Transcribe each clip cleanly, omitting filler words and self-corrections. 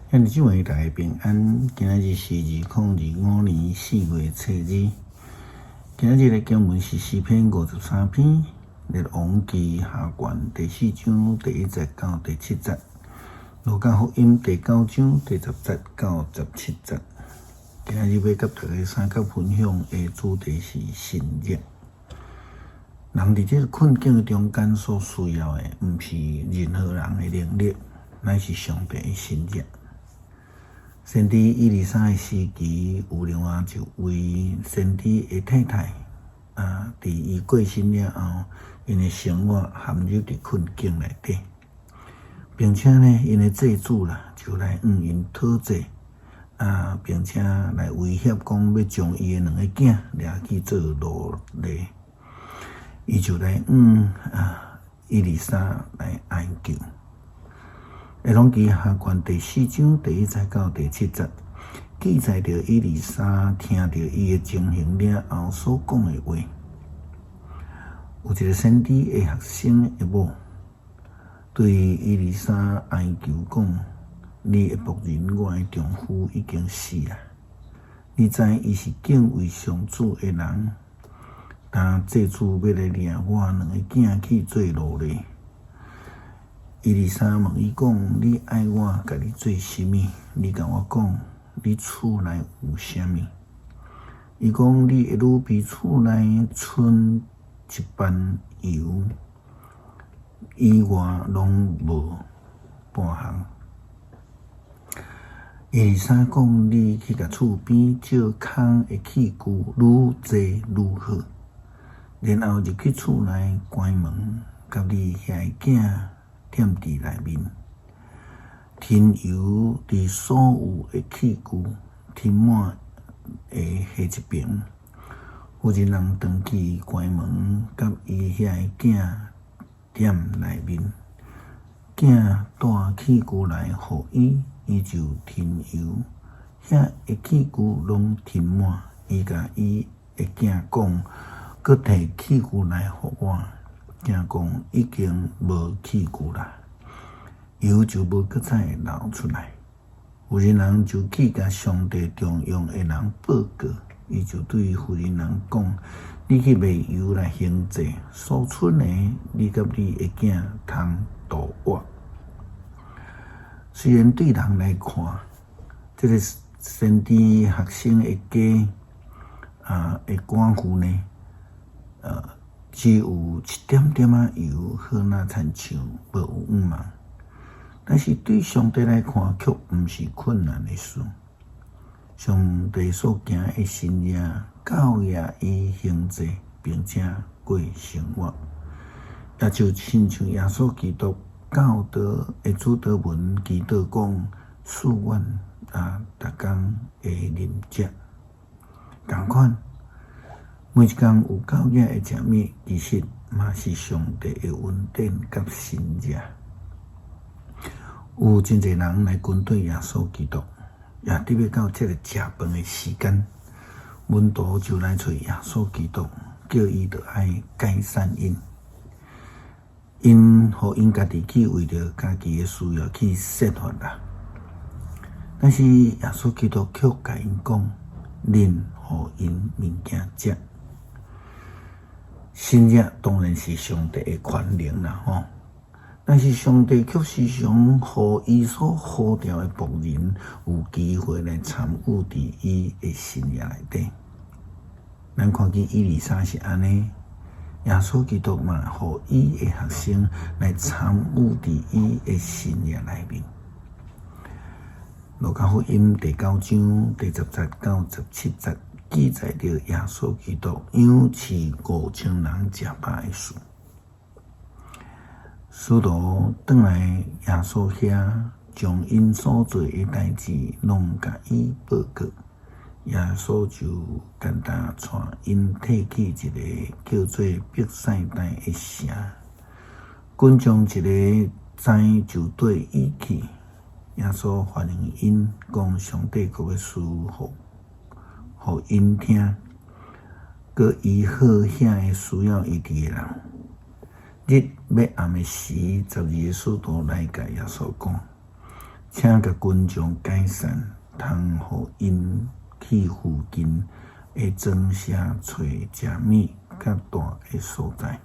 兄弟姊妹大家平安，今仔日是2025年4月初2。今仔日的經文是詩篇53篇，列王記下卷第四章第一節到第七節，路加福音第九章第十節到十七節。今仔日欲佮大家相佮分享的主題是神蹟。人佇這个困境的中間所需要的，毋是任何人的能力，乃是上帝的神蹟。先知以利沙的時期，有另外一位先知的太太，佇伊過身了後，𪜶的生活陷入佇困境內底，並且呢，𪜶的債主啦就來向𪜶討債，並且來威脅講欲將伊的兩个囝掠去做奴隸，伊就來向以利沙來哀求。列王記下卷第四章第一節到第七節，記載著以利沙聽著伊的情形了後所講的話。有一个先知的學生的某，對以利沙哀求講：你的僕人，我的丈夫已經死啦。你知伊是敬畏上主的人，但債主欲來掠我兩个囝去做奴隸。以利沙問伊講：你愛我共你做啥物？你共我講，你厝內有啥物？伊講：你的女婢厝內賰一瓣油以外，攏無半項。以利沙講：你去共厝邊借空的器具，愈濟愈好。然後入去厝內關門，共你遐个囝踮佇內面，添油佇所有的器具添滿的彼一爿。婦人人轉去關門，共伊遐个囝踮內面，囝帶器具來予伊，伊就添油，遐个器具攏添滿。伊共伊的囝講：閣提器具來予我。囝講已經無器具啦，油就無閣再流出來。婦人人就去共上帝重用的人報告，伊就對婦人人講：你去賣油來還債，所剩的你佮你的囝通度活。雖然對人來看，這个先知學生的家的寡婦呢，只有一點點仔油，好若親像無有向望。但是對上帝來看，卻毋是困難的事。上帝所行的神蹟，夠額伊還債，並且過生活。也就親像耶穌基督教導的主禱文祈禱講：賜阮逐工的飲食。仝款，每一工有夠額的食物，其實嘛是上帝的恩典佮神蹟。有真濟人來跟隨耶穌基督，也特別到這个食飯的時間，門徒就來揣耶穌基督，叫伊著愛解散𪜶，𪜶予𪜶家己去為著家己的需要去設法啦。但是耶穌基督卻共𪜶講：恁予𪜶物件食。神蹟當然是上帝的權能啦，吼！但是上帝卻時常予伊所呼召的僕人有機會來參與佇伊的神蹟內底。咱看見以利沙是按呢，耶穌基督嘛，予伊的學生來參與佇伊的神蹟內面。路加福音第九章第十節到十七節記載著耶穌基督養飼5000人食飽的事。使徒轉來耶穌遐，將𪜶所做的代誌攏共伊報告。耶穌就簡單帶𪜶退去一个叫做伯賽大的城，群眾一个知就綴伊去。耶穌歡迎𪜶講上帝國的事，予𪜶聽，閣醫好遐个需要醫治的人。日欲暗的時，12个使徒來共耶穌講：請共群眾解散，通予𪜶去附近的莊舍揣食物較大的所在，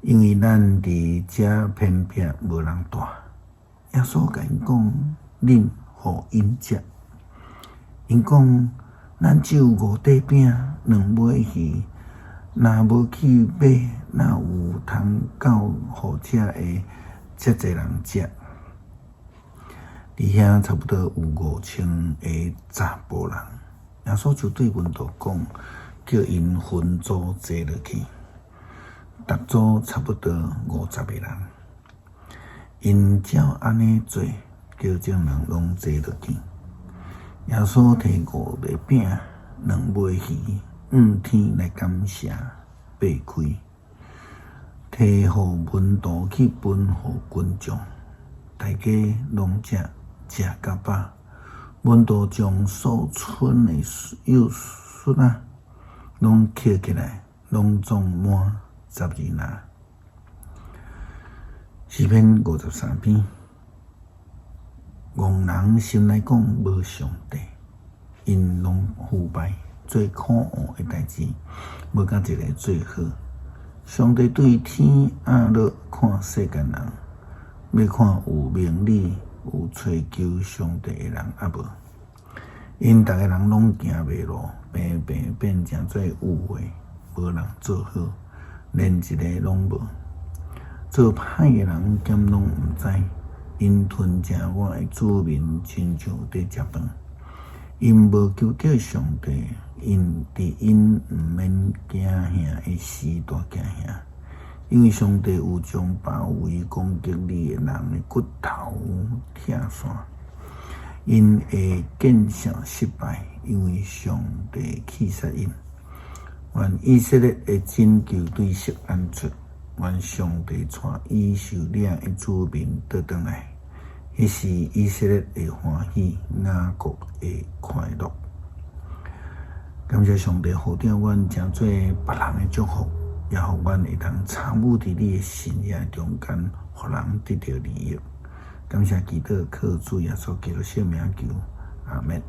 因為咱佇遮偏僻，無人蹛。耶穌共𪜶講：恁予𪜶食。𪜶講：咱只有五塊餅，兩尾魚，若無去買，哪有通夠予遮的遮濟人食？佇遐差不多有5000個查埔人。耶穌就對門徒講，叫𪜶分組坐落去，逐組差不多50個人。𪜶照按呢做，叫眾人攏坐落去。耶穌提五個餅、兩尾魚，向天來感謝，擘開，提予門徒去分予群眾，大家攏食，食甲飽。門徒將所賰的幼簸仔攏抾起來，攏總滿12籃。詩篇53篇，戇人心內講無上帝，𪜶攏腐敗，做可惡的代誌，無佇一个做好。上帝對天壓落看世間人，欲看有明理、有揣求上帝的人抑無。𪜶逐个人攏行迷路，平平變成做有的，無人做好，連一个攏無。做歹的人敢攏毋知，𪜶吞食我的子民，親像佇食飯。𪜶無求叫上帝，𪜶佇𪜶毋免驚嚇的時大驚嚇，因為上帝有將包圍攻擊你的人的骨頭拆散，𪜶會見笑失敗，因為上帝棄殺𪜶。願以色列的拯救對錫安出，願上帝帶伊受領的子民倒轉來。彼時以色列會歡喜，雅各會快樂。感謝上帝予著阮成做別人的祝福，也予阮會當參與佇你的信仰中間，予人得著利益。感謝基督，靠主耶穌基督聖名求，阿們。